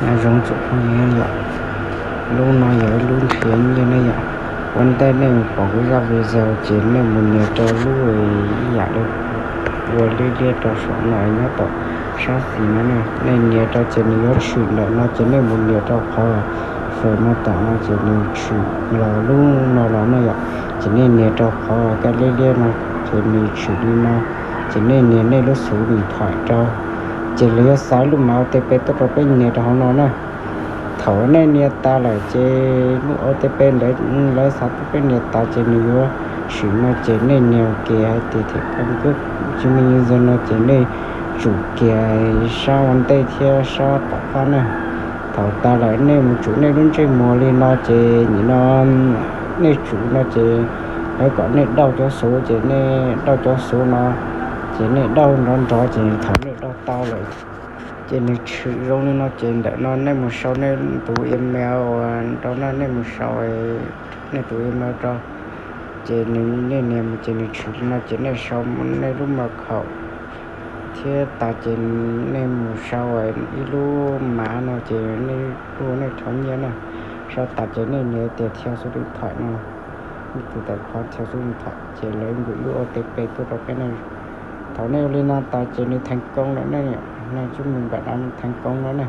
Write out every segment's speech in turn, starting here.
Nyob zoo tsoom phooj ywg yom, lub no yog ib lub nrhiav nyiaj ne yom. Ua ntej nej pom kuv zaj video ces nej mus nias rau lub ib yam li ua liab liab rau saum no nyob tom sab xis no ne. Nej nias rau ces nws yuav tshwm ntawm no ces nej mus nias rau qhov fawm no tom no ces nws tshwm los lub no los ne yom. Ces nej nias rau qhov kaj liab liab no ces nws tshwm li no. Ces nej nias nej lub xuv nws thaim rau, ces lawv yuav xa lub mas O T P tuaj rau peb nias rau hauv no na. Thaum nej nias tas lawm ces lub O T P ntawd lawv xa tuaj peb nias tas ces nws yuav tshwm no ces nej nias ua ke hais tias thẻ căn cước chứng minh nhân dân no ces nej tsum kiag sab ua ntej thiab sab tom qab na. Thaum tas lawm nej mus tsum nej lub ntsej muag li no ces nim no nej tsum no ces lawv kom nej dauj cov xuv ces nej dauj cov xuv no, ces nej dauj nrov nrov ces thaum nej dauj tau lawm ces nws tshwm zoo li no ces ntawm no nej mus sau nej tus email rau na, nej mus sau nej tus email rau. Ces nws nej nias mus ces nws tshwm li no ces nej sau nej lub mật khẩu thiab tas ces nej mus sau ib lub mav no ces nej ua nej rhov nyiaj na. Sau tas ces nej nias tias theo số điện thoại no, tus tài khoản theo số điện thoại ces lawv nqus lub O T P tuaj rau peb na. Thaum nej ua li no tas ces nws thành công lawm ne, nws chứng minh bạn đã thành công no ne.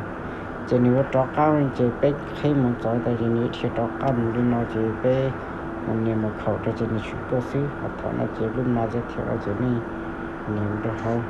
Ces nws yuav rov qab ces peb qhib mus txog tas ces nws yuav dhia rov qab mus li no ces peb mus nias mật khẩu rau ces nws tshwm tuaj xwb. Ho thaum no ces lub mas giới thiệu no ces nej nias rau hauv.